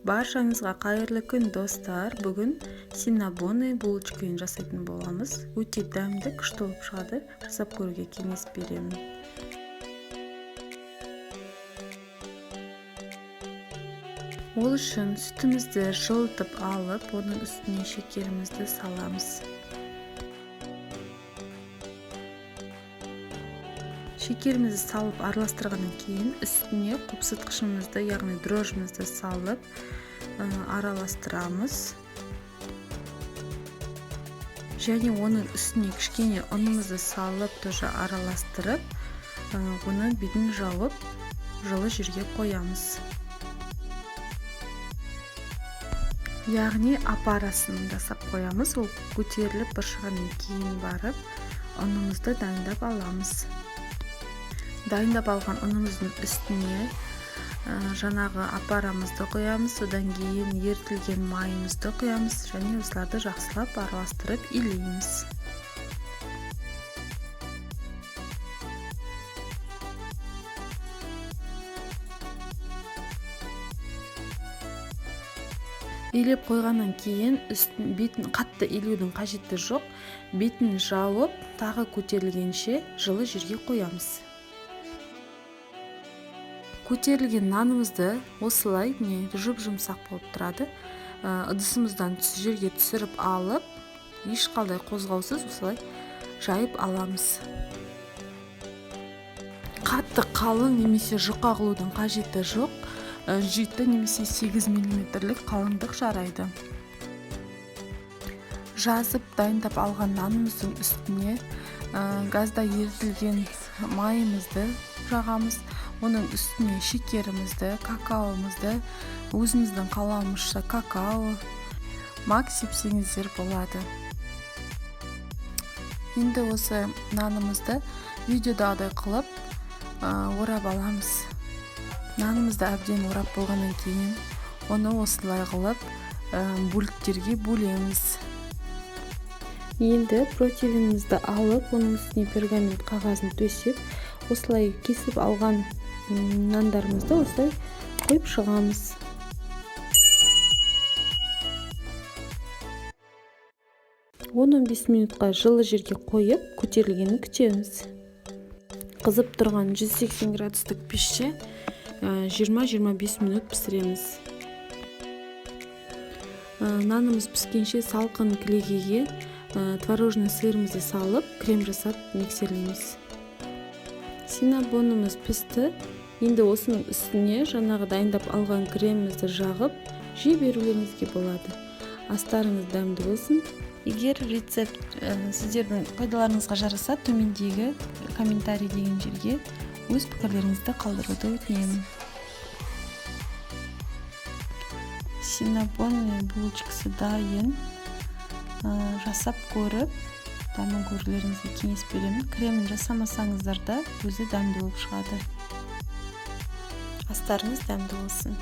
Баршаңызға қайырлы күн, достар! Бүгін синнабоны булочканы жасайтын боламыз. Өте дәмді, күшті болып шығады. Жасап көруге кеңес беремін. Ол үшін сүтімізді жылытып алып, оның үстіне шекерімізді саламыз. Шекерімізді салып араластырғаннан кейін үстіне қопсытқышымызды, яғни дрожжімізді салып араластырамыз. Және оның үстіне кішкене ұнымызды салып тоже араластырып, оны бетін жауып жылы жерге қоямыз. Яғни апарасын жасап қоямыз. Ол көтеріліп бұршығаннан кейін барып ұнымызды дайындап аламыз. Дайындап алған ұнымыздың үстіне жаңағы апарамызды құямыз, содан кейін ерітілген майымызды құямыз және осыларды жақсылап араластырып илейміз. Илеп қойғаннан кейін үстін, бетін қатты илеудің қажеті жоқ, бетін жауып тағы көтерілгенше жылы жерге қоямыз. Көтерілген нанымызды осылай міне жұп-жұмсақ болып тұрады. Ыдысымыздан жерге түсіріп алып, ешқандай қозғаусыз осылай жайып аламыз. Қатты қалың немесе жұқа қылудың қажеті жоқ. 7 немесе 8 миллиметрлік қалыңдық жарайды. Жазып дайындап алған нанымыздың үстіне газда ерітілген майымызды жағамыз. Оның үстіне шекерімізді, какаомызды, өзіміздің қалауымызша какао, мак сепсеңіздер болады. Енді осы нанымызды видеодағыдай қылып орап аламыз. Нанымызды әбден орап болғаннан кейін оны осылай қылып бөліктерге бөлеміз. Енді противенімізді алып, оның үстіне пергамент қағазын төсеп, осылай кесіп алған нандарымызды осылай қойып шығамыз. 10-15 минутқа жылы жерге қойып, көтерілгенін күтеміз. Қызып тұрған 180 градустық пеште 20-25 минут пісіреміз. Нанымыз піскенше салқын кілегейге творожный сырымызды салып, крем жасап миксерлейміз. Синнабонымыз пісті. Енді осының үстіне жаңағы дайындап алған кремімізді жағып, жей берулеріңізге болады. Астарыңыз дәмді болсын. Егер рецепт сіздердің пайдаларыңызға жараса, төмендегі комментарий деген жерге өз пікірлеріңізді қалдыруды өтінемін. Синнабонный булочкасы дайын. Жасап көріп, дәмін көрулеріңізге кеңес беремін. Кремін жасамасаңыздар да өзі дәмді болып шығады. Астарыңыз дәмді болсын.